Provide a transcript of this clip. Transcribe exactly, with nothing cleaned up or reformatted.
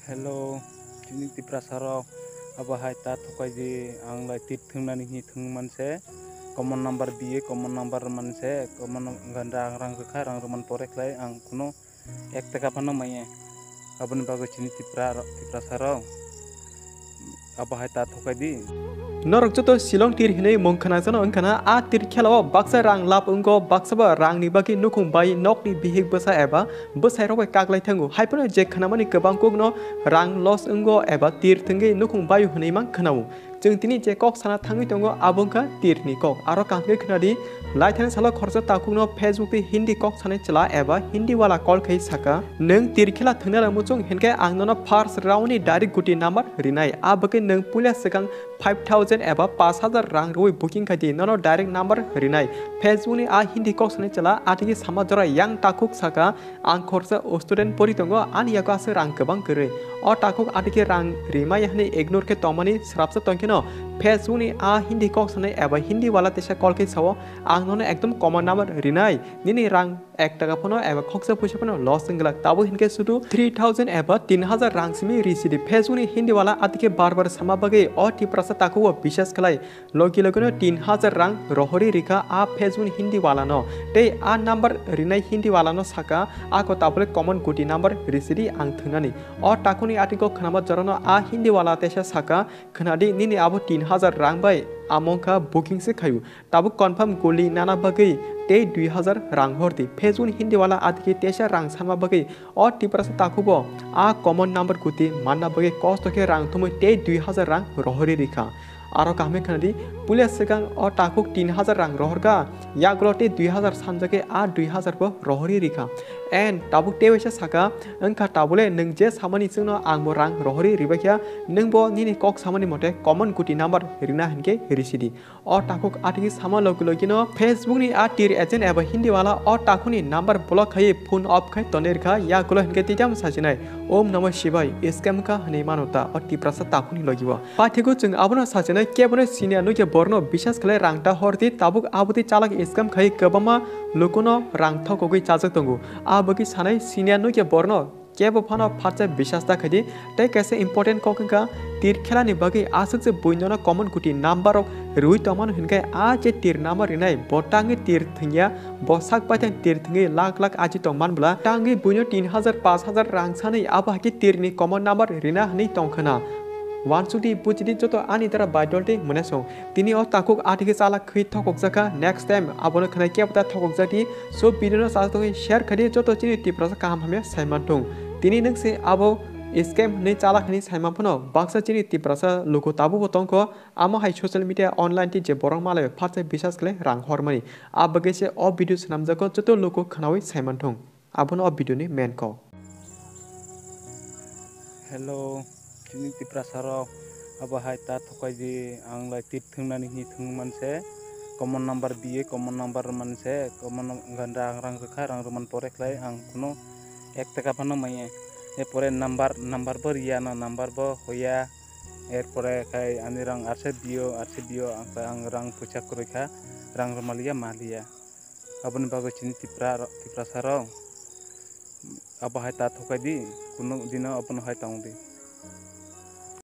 Hello, chini Tiprasa rok, abo hai ta thokai di, ang lai tir thwngnani hi thwng manse, common number biye, common number manse, common ganda ang rang rwkha, rang rwman pore khlai ang kuno ek taka phano manye. Aboni bagwi chini Tipra rok, Tiprasa rok, abo hai ta thokai di. Norok joto Shillong tir hinwi mung khwnajano wngkhana, a tir khelao baksa rang lab wngo, baksa ba rangni bagwi nukhung bai nokni bihik bwsa eba bwsai rok bai kaklai thango. Hai phano je khwnamani kwbang kokno rang loss wngo eba tir thwngwi nukhung baio hwnwi mang khwnao. Chwng tini je kok sana thangwi tongo, abo wngkha tirni kok. Aro kaham khe khwnadi, laithani salo khoroksa takhukno Facebook tei Hindi kok sanai chwla eba Hindi wala call khai saka, "Nwng tir khela thwngna muchung hinkhe ang nono first round ni direct guti number rinai." A bagwi nwng puila swkang five thousand eba pash hajar rang rwui booking khai di, nono direct number rinai. Facebook ni a Hindi kok sanai chwla atigi sama jora yang takhuk saka, "Ang khoroksa student pori tongo, ani yago aswk rang kwbang kwrwi." O takhuk atigi rang rimaya hwnwi ignore khe tongmani swrapsa tongkheno, Facebook ni a Hindi kok sanai eba Hindi wala teisa call khe sao, "Ang nono ekdom common number rinai, nini rang ek taka phano eba khoksa puisa phano loss wng glak, tabuk hinkhe sudu three thousand eba tin hajar rang simi risi di." Facebook ni Hindi wala atigi bar bar sama bagwi o Tiprasa takhuk o biswas khlai. Logi logino tin hajar rang rohorwi rikha a Facebook ni Hindi walano. Tei a number rinai Hindi walano saka, "Ako tabole common guti number risidi ang thwngnani." O takhukni atiko khwnama jorano a Hindi wala teisa saka, "Khwnadi, nini abo tin hajar rang bai amongkha booking se khayu. Tabuk confirm guli nana bagwi tei dui hajar rang hordi." Facebook ni Hindi wala atiki teisa rang sanma bagwi o Tiprasa takhubo a common number guti manna bagwi kosto khe rang thumwi tei dui hajar rang rohorwi rikha. Aro kaham khe khwnadi, puila swkang o takhuk tin hajar rang rohorkha, yagulo tei dui hajar sanjagwi a dui hajar bo rohorwi rikha. And tabuk tei waisa saka, "Wngkha tabule nwng je samani chwngno ang bo rang rohorwi ribaikha, nwng bo nini kok samani mote common guti number rina hinkhe risidi." O takhuk atigi sama logi logino Facebook ni a tir agent eba Hindi wala o takhuni number block khaiwi phone off khai tonwi rikha, yagulo hinkhe tei tamo sajinai, "Om Namah Shivaya, scam kha," hwnwi mano ta o Tiprasa takhuni logibo. Paithago chwng abono sajinai, kebono siniya nukya borno biswas khlai rang ta hordi, tabuk abotwi chalak scam khai kwbangma lukuno rang thokogwi chajak tongo. Abagwi sanai siniya nukya borno kebo phano phatsa biswas ta khaidi. Tei kaisa important kok wngkha, tir khelani bagwi aswk se buinono common guti number rok rwi tongmano hinkhe a je tir number rinai bo tangwi tir thwngya, bo sak paithang tir thwngwi lak lak aji tongman bwla tangwi buino tin hajar pash hajar rang sanwi abo haikhe tirni common number rina hwnwi tongkhwna. Wansukdi, bujidi joto ani dara baidol tei mwnasong. Tini o takhuk atigi chalak khwi thokokjakha, next time abono khwnai kebo ta thokokjakdi. So video no chajak tongwi share khaidi, joto chini Tiprasa kaham hamya saimanthung. Tini nwng se abo scam hwnwi chalak hwnwi saiman phano baksa chini Tiprasa luku tabukbo tongkho, amo hai social media online tei je borok malai phatsa biswas khlai rang hormani. A bagwi se o video swnamjago, joto luku khwnawi saimanthung. Abono o video ni main kok. Hello, chini Tiprasa rok, abo hai ta thokai di, ang lai tir thwngnani hi thwng manse, common number biye, common number manse, common num-, ganda ang rang rwkha, rang rwman pore khlai ang kuno ek taka phano manye. Erpore number, number bo riya na, number bo hoya, erpore khai ani rang arse biyo, arse biyo, ang, ang rang puisa kwrwi kha, rang rwmaliya maliya. Aboni bagwi chini Tipra rok, Tiprasa rok, abo hai ta thokai di, kunu dino abono hai tong di.